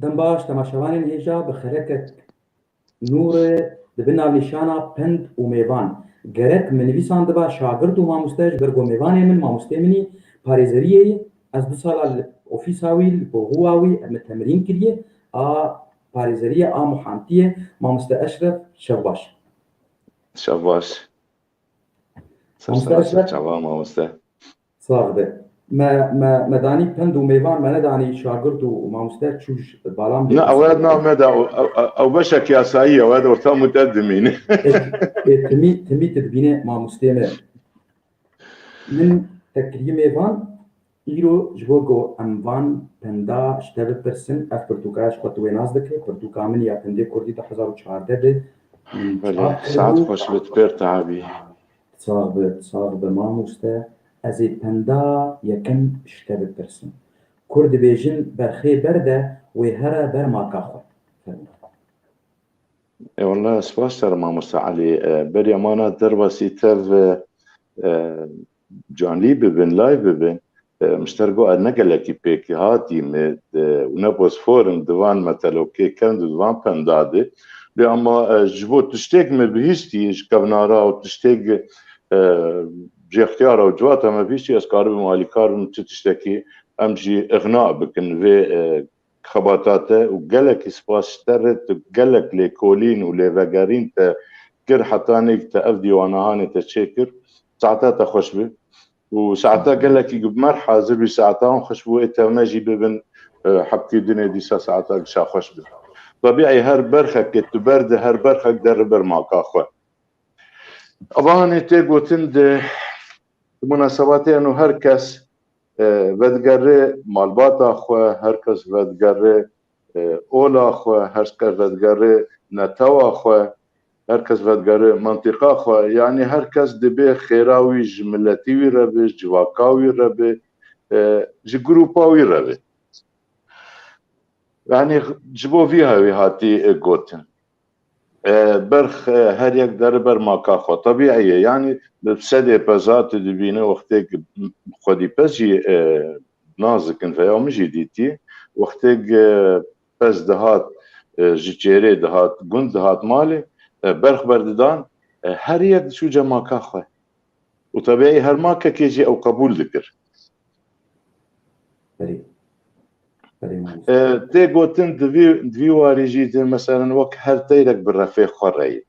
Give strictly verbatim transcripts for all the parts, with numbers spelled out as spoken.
Dem baş, temaşevanên hêja, bi xelekek nûrê di bin navnîşana pend û mêvan. Gerek min nivîsandiba şagirt û mamoste, ji ber ku mêvanê min, mamostê min î, parêzeriyê ye. Ez du sala li ofîsa wî, li poxûwa wî, min temrîn kiriye. A parêzeriyê, a muhantiyê, mamoste Eşref, şev baş. Şev baş. Ser Mamoste ser Eşref. Çava mamoste. Sax be. Me, me, me danî pend û mêvan, me nedanî şagirt û mamoste çû ji balam Ne, ew ya nav me de, ew, ew, ew beşek yasayî ye, ew orta muddet dimîne. Ê, ê, timî, timî tu dibîne mamostê me. Min te kiriye mêvan, îro ji bo ku em van penda ji te bipirsin, ev pirtûka ji xwe tu wê nas dikî, pirtûka min ya pindê kurdî du hezar û çardeh de min Belê, çap saet kiribû. Xweş bit, pêr tabî. Sax be, sax be mamoste. Ez ê penda yekem ji te bipirsim. Kur dibêjin berxê berde wê here ber maka xwe. Fermo. E, wallah, spas te re mamoste Elî. E, beriya mana derbasî tev, e, e, canlî bibin, live bibin. E, min ji te re got, ez ne gelekî pêk hatî me, e, û ne bosfor im di van metelokê kend û di van penda de. Lê ama, e, ji bo tiştêk me bihîstî, ji kevnara û tiştêk, e, ji extiyara û civata me bihîstî, ez karibim alîkar bim, çi tiştekî em jî îxna bikin vê, e, xebata te û gelekî spas ji te re, tu gelek lêkolîn û lêvegerîn te kir, hetanî te ev dîwana hanê te çêkir. Saeta te xweş be. Û saeta gelekî ku bi mer hazir bî, saeta wan xweş bû, ê tevne jî bibin, e, hebkî dinê dîsa saeta gişa xweş be. Tebîî her berxekê tu berde, her berxek dere ber maka xwe. Ava hanê tê gotin di, di munasebatê eno her kes, e, vedigere malbata xwe, her kes vedigere, e, ola xwe, her kes vedigere netewa xwe, her kes vedigere mentiqa xwe. Yanî her kes dibê xêra wî ji miletî wî re be, ji civaka wî re be, e, ji grûpa wî re be. Yanî ji bo vî hewî hatî, e, gotin. E, berx, e, her yek dere ber maka xwe. Tebîî ye. Yanî bi sedê peza tu dibîne wextêk xwedî pez jî, e, nazikin veya min jî dîtî. Wextêk, e, pez dihat, e, ji çêrê dihat, gund dihat malê, e, berx berdidan, e, her yek diçû cemaka xwe. Û tebîî her makekê jî ew qebûl dikir. Belê. Belê, mamoste. E, tê gotin di vî, di vî warî jî de, meselen, wek her teyrek bi refê xwe re ye.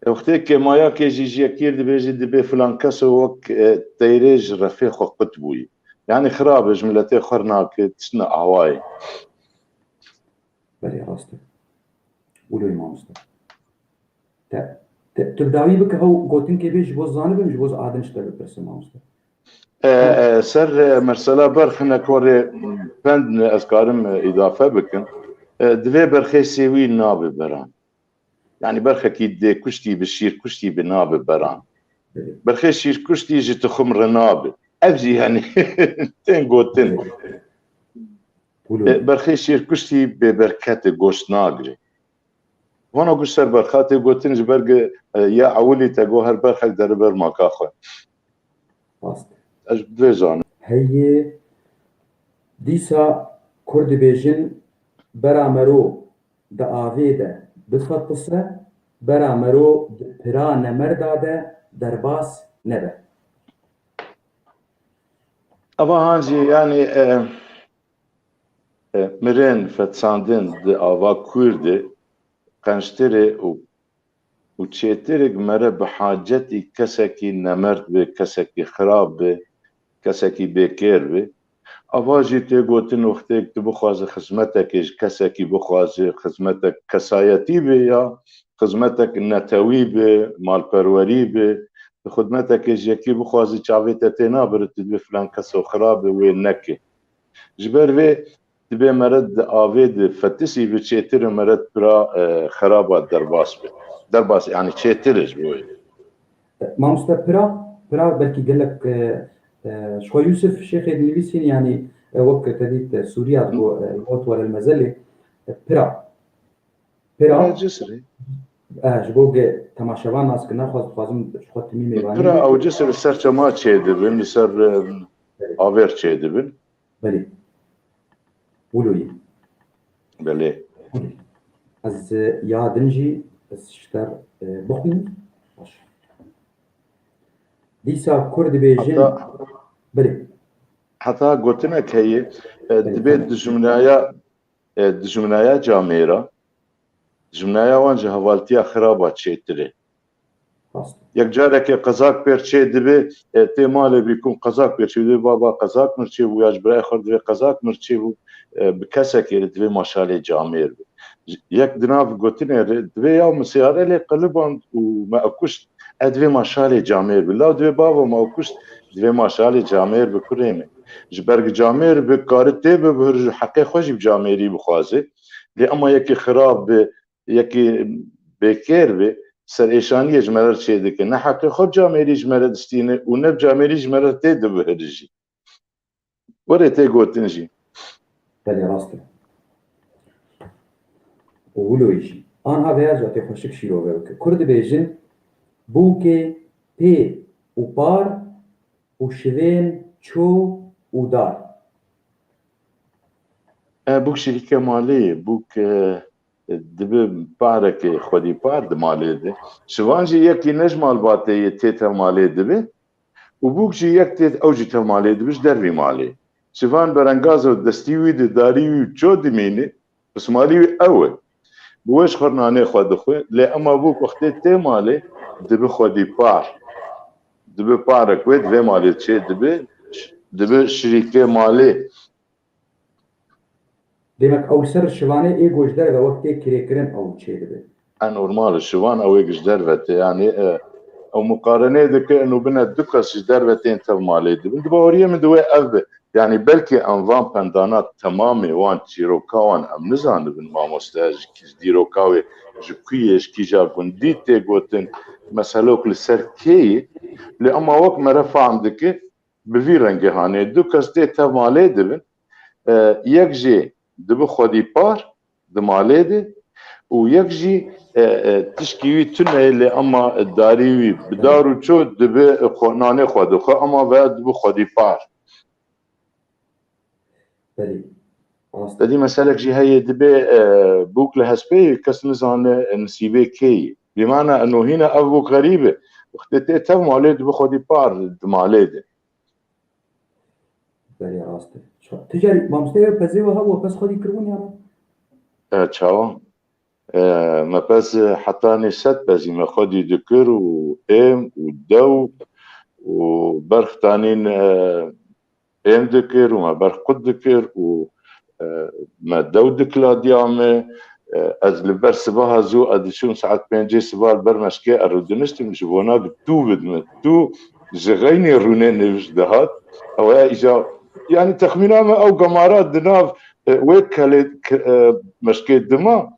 E, wextê kêmayakê jî ji yekî dibêjî, dibê filan keso wek, e, teyrê ji refê xwe qut bûyî. Yanî xirab e, ji miletê xwe nake, tiştine awayê. Belê, rast e. Wilo ye, mamoste. Te, te, tu bi dawî bike, hew gotinkê bê, ji bo zanibim, ji bo ez adin ji te bipirsim, mamoste. E, e, ser, e, mesela berx hinek warê pend ne, ez karim, e, îdafe bikim. E, divê berxê sêwî nabe beran. Yanî berxekî dêkuştî bi, şîrkuştî bi nabe beran. Belê. Berxê şîrkuştî ji tixum re nabe. Ev jî, yanî, tên gotin. Belê. Wilo E, ye. Berxê şîrkuştî bêberket e, goşt nagire. Vana ku ser berxa tê gotin ji ber ku, e, ya ewilî te got her berxek dere ber maka xwe. Rast. Ez vê zanim. Heye dîsa kur dibêjin bera mero di avê de bifetise, bera mero di pira nemerda de derbas nebe. Eva han jî, yanî, e, e, mirin fetisandin di ava kûr de qençtir e û, û çêtir e ku mere bi hacetî kesekî nemerd be, kesekî xirab be, kesekî bêkêr be. Ava jî tê gotin wextêk tu bixwaze xizmetekê ji kesekî bixwaze, xizmetek kesayetî be ya xizmetek netewî be, malperwerî be, tu xizmetekê ji yekî bixwazî çavê te tê nabire, tu dibê filan keso xirab e, wê neke. Ji ber vê dibê mere di avê de fetisî bi çêtir e, mere pira, e, xeraba derbas be. Derbas, yanî çêtir e ji bo wê. Mamoste pira, pira belkî gelek, e, e, ji xwe Yûsif Şêxê dinivîsîn, yanî, e, wek te dît, e, Sûriya digo, e, got were li mezelê, e, pira. Pira. Pira Cisirê. E, ji bo ge temaşevan nas ki naxwaz dixwazim ji xwe timî mêvanî Pira bê. Ew Cisir li ser çema çêdibin, li ser, e, Belê. Avêr çêdibin. Belê. Wilo ye. Belê. Ez, e, ya din jî ez ji te, e, bixwînim. Baş. Dîsa Kurd dibêjin. Heta, belê. Heta gotinek heye, e, belê, dibê tamam. Dijminaya, e, dijminaya camêra, dijminaya wan ji hevaltiya xiraba çêtir e. Rast. Yek carekê qezak pêr çê dibe, e, tê malê bî ku qezak pêr çê dibe, baba qezak mir çê bû, ya ji birayê xwe re divê qezak mir çê bû, e, bi kesekê re divê maşalê camêr be. Yek di nav gotinê re divê ya min seyare lê qeliband û me ew kuşt, e, divê maşalê camêr be. Law divê baba me ew kuşt, divê maşalê camêr be kurê min. Ji ber ku camêr bi kari tê bibihir, ji heqê xwe jî bi camêrî bixwaze. Lê ema yekî xirab be, yekî bêkêr be, serêşaniyê ji me re çê dike. Ne heqê xwe bi camêrî ji me re distîne û ne bi camêrî ji me re tê dibihire jî. Were tê gotin jî. Belê rast e. Û wilo jî. Anha vêya cotê xweşik şîrove bike. Kurd dibêjin, bûkê pê û par û şivên ço û dar. E, bûk şirîke malê ye, bûk, e, dibe parekê xwedî par di malê de. Şivan jî yekî ne ji malbatê ye tê tev malê dibe û bûk jî yek tê ew jî tev malê dibe ji dervî malê. Şivan berengazo destî wî di darî wî ço dimîne, pismalî wî ew e. Bi wê ji xwe nanê xwe dixwe, lê ema bûk wextê tê malê dibe xwedî par. Dibe parek wê di vê malê çê dibe, dibe şirîkê malê. Demek ew ser şivanê ê ku ji derve wek tê kirêkirin ew çêdibe. E, normal e, şivan ew ê ji derve tê. Yanî, e, ew muqarenê dike, eno bine du kes ji derve tên tev malê dibin. Di baweriyê min di wê ev be. Yanî belkî em van pendana temamê wan çîroka wan em nizanibin, mamoste, ji kî-, ji dîroka wê, ji ku yê, ji kîja gundî tê gotin, meselok li ser kê ye. Lê ema wek mere fam dike, bi vî rengê hanê. Du kes tê tev malê dibin. E, yek jê dibi xwedî par di malê de û yek jî, e, e, tişkî wî tune ye, lê ema darî wî bi dar û ço dibi xwe, nanê xwe dixwe, ema ve dibi xwedî par. Belê. Rast. Te dî meselek jî heye, dibe, e, bûk li hespê kes nizane, e, nisîbê kê ye. Bîmana eno hîna ev bûk xerîb e. Wextê tê tev malê dibi xwedî par di malê de. Belê rast e. Ça-, tu carî mamoste ew pezê we hebû, pez xwedî kiribûn ya ne? E, çawa? E, me pez, e, hetanî sed pezî me xwedî dikir û êm û dew û berx tanîn, e, êm dikir û me berx qut dikir û, e, me dew dikladiya me. E, ez li ber sibaha zû ez diçûm saet pêncê siba li ber meşkê ez rûdiniştim, ji bona ku tû bidime. Tû ji xeynê rûnê nêvij dihat. Ew ya îca, yanî texmîna me ew gemara di nav, e, wê kelê, k-, e, meşkê dima,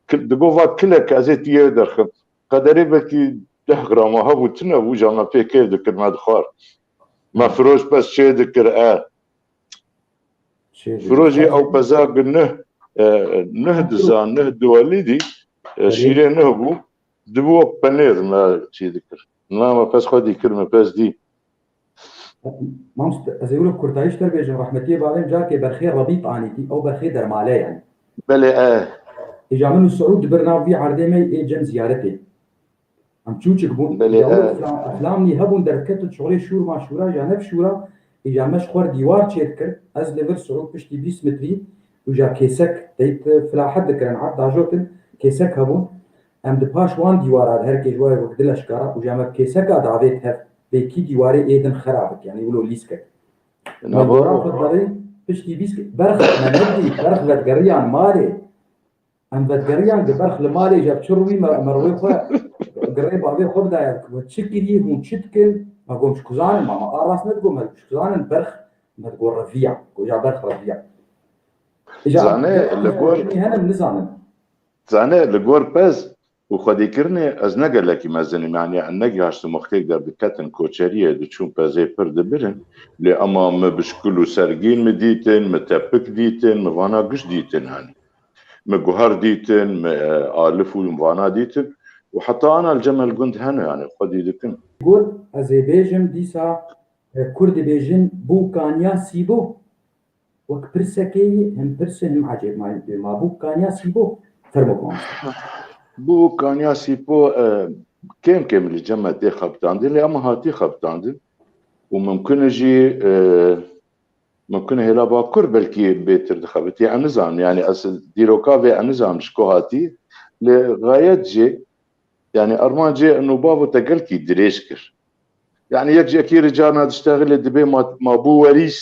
ki-, digot va kilek ez ê tu yê derxim. Qederê belkî deh grama hebû, tune bû, ca me pê kêf dikir, me dixwar. Me firoj pez çê dikir, e. Çê dikir. Firojî ew peza gi nuh, e, nuh dizan, nuh duwelî dî, e, şîrê nuh bû, dibû wek penêr me çê dikir. Na me pez xwe dî kir, me pez dî. Mamoste, ez ê wilo kurtayî ji te bêjim, rehmetiyê bavê min carkê berxê rebît anîtî, ew berxê dermale yanî. Belê, e. Îja min û Siûd di ber nav vî erdê me ê cem ziyaretê. Em çûçik bûn. Belê, îja wilo e. Eflam, eflamnî hebûn derketin şorê şûr ma şûra, îja ne bi şûra, îja me ji xwe re dîwar çêdikir. Ez li vir Siûd piştî bîst metrî, û îja kêsek, teyt filahet dikirin, erd dajotin, kêsek hebûn. Em di paş wan dîwara de her kê ji we wek di leşkara û ji em kêseka davêt hev bê kî dîwarê ê din xera bik, yanî wilo lîs ket. Me gora xwe derî piştî bîst berx me nedî, berx vedgeriyan malê. Em vedgeriyan di berx li malê ji çi rûyî me, me rûyê xwe girê bavê xwe bidaya. We çi kirî, hûn çi dikin? Me got ji kuzanin, ma me a rast nedigot, me ji kuzanin berx, me digot reviya. Goja berx reviya. Îja Zane, li gor hene nizanin. Zane, li gor pez û xwedîkirinê ez ne gelekî mezin im, yanî negihaştim wextêk derdiketin koçeriyê, diçûn pezê pir dibirin, lê ema min bişkul û sergîn min dîtin, min tepik dîtin, min vana giş dîtin, hanî min guher dîtin, min, e, alif û vana dîtin û heta ana li cem el gund hene, yanî xwedî dikin. Got, ez ê bêjim dîsa, e, Kurd dibêjin bûkaniya sîbo. Wek pirsekê yî, him pirs e, him ecêb. Ma, ma bû Kanya Sîpo? Fermo, mamoste. Bû Kanya Sîpo, e, kêm kêm li cem me tê xebitandin, lê ema hatî xebitandin. Û mimkun e jî, e, mimkun e hêla Bakur belkî bêtir dixebitî. Em nizanin, yanî ez dîroka vê em nizanin ji ku hatî. Lê xayet jî, yanî armancê nûbav û te gelkî dirêj kir. Yanî yek ji yekî re carna diştexile dibê ma, ma bû werîs,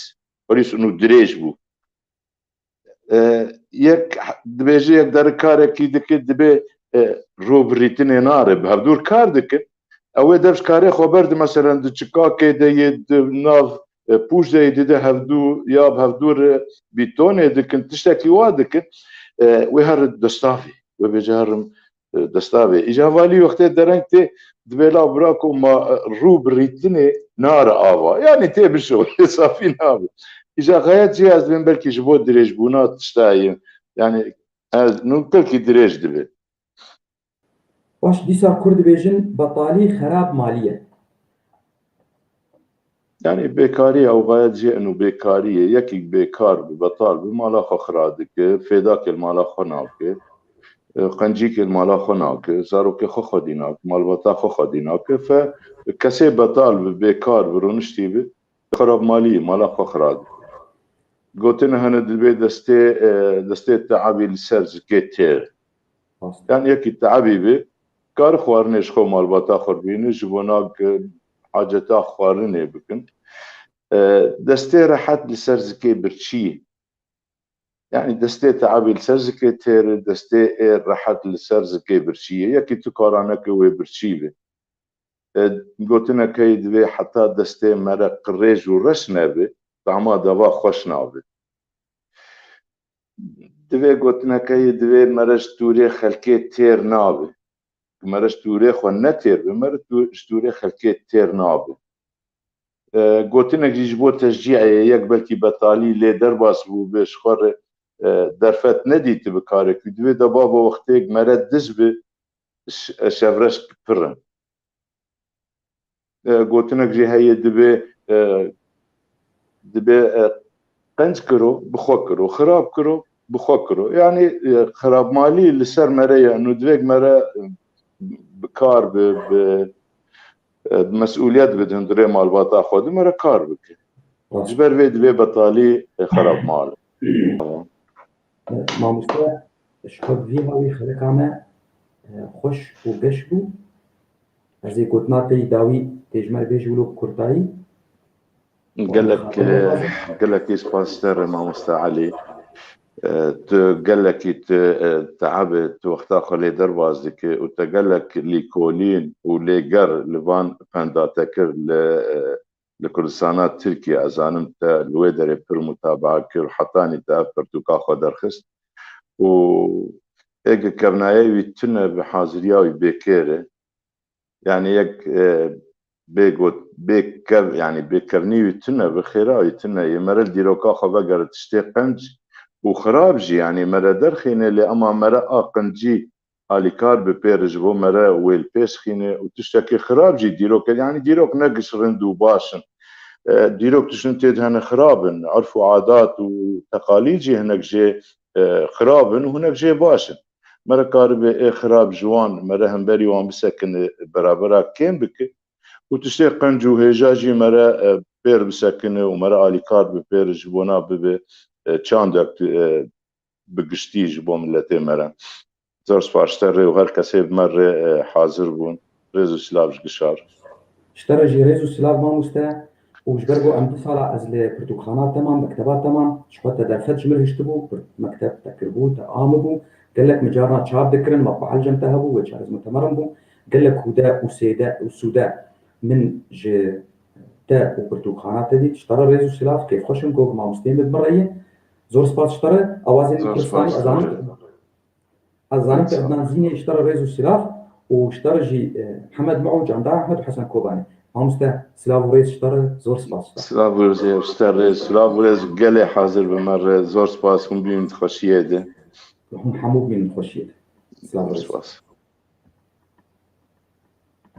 werîs û dirêj bû. E, yek dibêje, yek deri karekî dike, dibê, e, rû bi rîtinê nare, bi hevdûr kar dikin. Ew ê dev ji karê xwe berde, meselen di çikakê de yê, di nav, e, pûş de yê dide hevdû, ya bi hevdûr, e, bîtonê dikin, tiştekî wa dikin. E, wê her destavê, wê bêje herim, e, destavê. Îja valî wextê dereng tê, dibê la bira ku ma, e, rû bi rîtinê nare ava. Yanî tê bişo, safî nabe. Îja xayet jî ez dibêm belkî ji bo dirêjbûna tişta ye. Yanî ez nû belkî dirêj dibe. Baş, dîsa kur dibêjin betalî xerab malî ye. Yanî bêkarî ew xayet jê û bêkarî ye. Yekî bêkar bi, betal bi, mala xwe xira dike, fêdakê li mala xwe nake, e, qencîkê li mala xwe nake, zarokê xwe xwedî nake, malbata xwe xwedî nake. Fe kesê betal bi, bêkar bi, rûniştî bi, xerabmalî, mala xwe xira dike. Gotin hene dibê destê, e, destê teabî li ser zikê têr. Rast. Yan yekî teabî bi, kar xwarinê ji xwe malbata xwe bîne, ji bo nak, e, haceta xwarinê bikin. E, destê rehet li ser zikê birçî. Yanî destê teabî li ser zikê têr, destê ê rehet li ser zikê birçî ye. Yekî tu kara neke wê birçî be. E, gotineke yê divê heta destê mere qirêj û reş nebe, tama deva xweş nabe. Divê gotineke yê divê mere ji tûrê xelkê têr nabe. Mere ji tûrê xwe ne têr be, mere tû-, ji tûrê xelkê têr nabe. E, gotinek jî ji bo teşcî'ê ye, yek belkî betalî lê derbas bûbe, ji xwe re, e, derfet nedîtibe karekî. Divê de baba wextêk mere diz be, ş-, şevreş pir in. E, gotinek jî heye, dibê, e, dibê, e, qenc kiro, bi xwe kiro, xirab kiro, bi xwe kiro. Yanî, e, xirabmalî li ser mere ye. Nû divêk mere, e, bi kar bi, bi, e, bi mesûliyet bi di hundirê malbata xwe de mere kar bike. Rast. Ji ber vê divê betalî, e, xirabmal. Mamoste, ji xwe bi vî hawî xeleka me, e, xweş û geş bû. Ez ê gotina te yî dawî tê ji me re bêjî wilo bi kurtayî. Gelek, e, gelekî spas te re, mamoste Elî. E, tu gelekî tu, e, teabê tu wexta xwe lê derbas dike û te gelek lîkolîn û lêger li van penda te kir li, e, li Kurdistana Tirkiye, ez zanim te li wê derê pir mutabaa kir û hetanî te ev pirtûka xwe derxist. Û êge kevnayê wî tune bi haziriya wî bêkêr e. Yanî yek, e, bê got, bê kev, yanî bê kevnî wî tune bi xêra wî tune ye. Mere li dîroka xwe vegere tiştê qenc û xirab jî, yanî mere derxîne, lê ema mere a qencî alîkar bi pêr ji bo mere wê li pêş xîne û tiştekî xirab jî dîrok e. Yanî dîrok ne giş rind û baş in. E, dîrok tiştin tê de hene xirab in. Erf û adat û teqalîd jî hinek jê, e, xirab in û hinek jê baş in. Mere karibe ê xirab ji wan, mere hemberî wan bisekine, berabera kêm bike. Û tiştê qenc û hêja jî mere, e, pêr bisekine û mere alîkar bi pêr ji bona bibe, e, çandek, e, bi giştî ji bo miletê me re. Zor spas ji te rê û her kesê bi me re, e, hazir bûn. Rêz û silav ji Gişar. Ji te re jî rêz û silav mamoste. Û ji ber ku em du sala ez li pirtûkxana te mam, mekteba te mam, ji xwe te derfet ji min hiştibû, pir-, mekteb te kiribû, te amibû. Gelek min carna çap dikirin, metbae li cem te hebû, wê çarez min te merin bû. Gelek hûde û sêde û sûde min ji te û pirtûkxana te dît. Ji te re rêz û silav, kêfxweş im ku mamosteyê min bi min re ye. Zor spas ji te re. Awazên Zor Kurdistanî spas. Ez zanim, ez zanim te Sağ ol. Ednan Zînê ji te re rêz û silav û ji te re jî, e, Hemed Miho, Canda Ehmed û Hesen Kobanê. Mamoste, silav û rêz ji te re, zor spas ji te. Silav û rêz ji te re, silav û rêz gelê hazir bi me re. Zor spas, hûn bînin di xweşiyê de. Hûn hemû bînin di xweşiyê de. Silav û Zor rêz. Spas.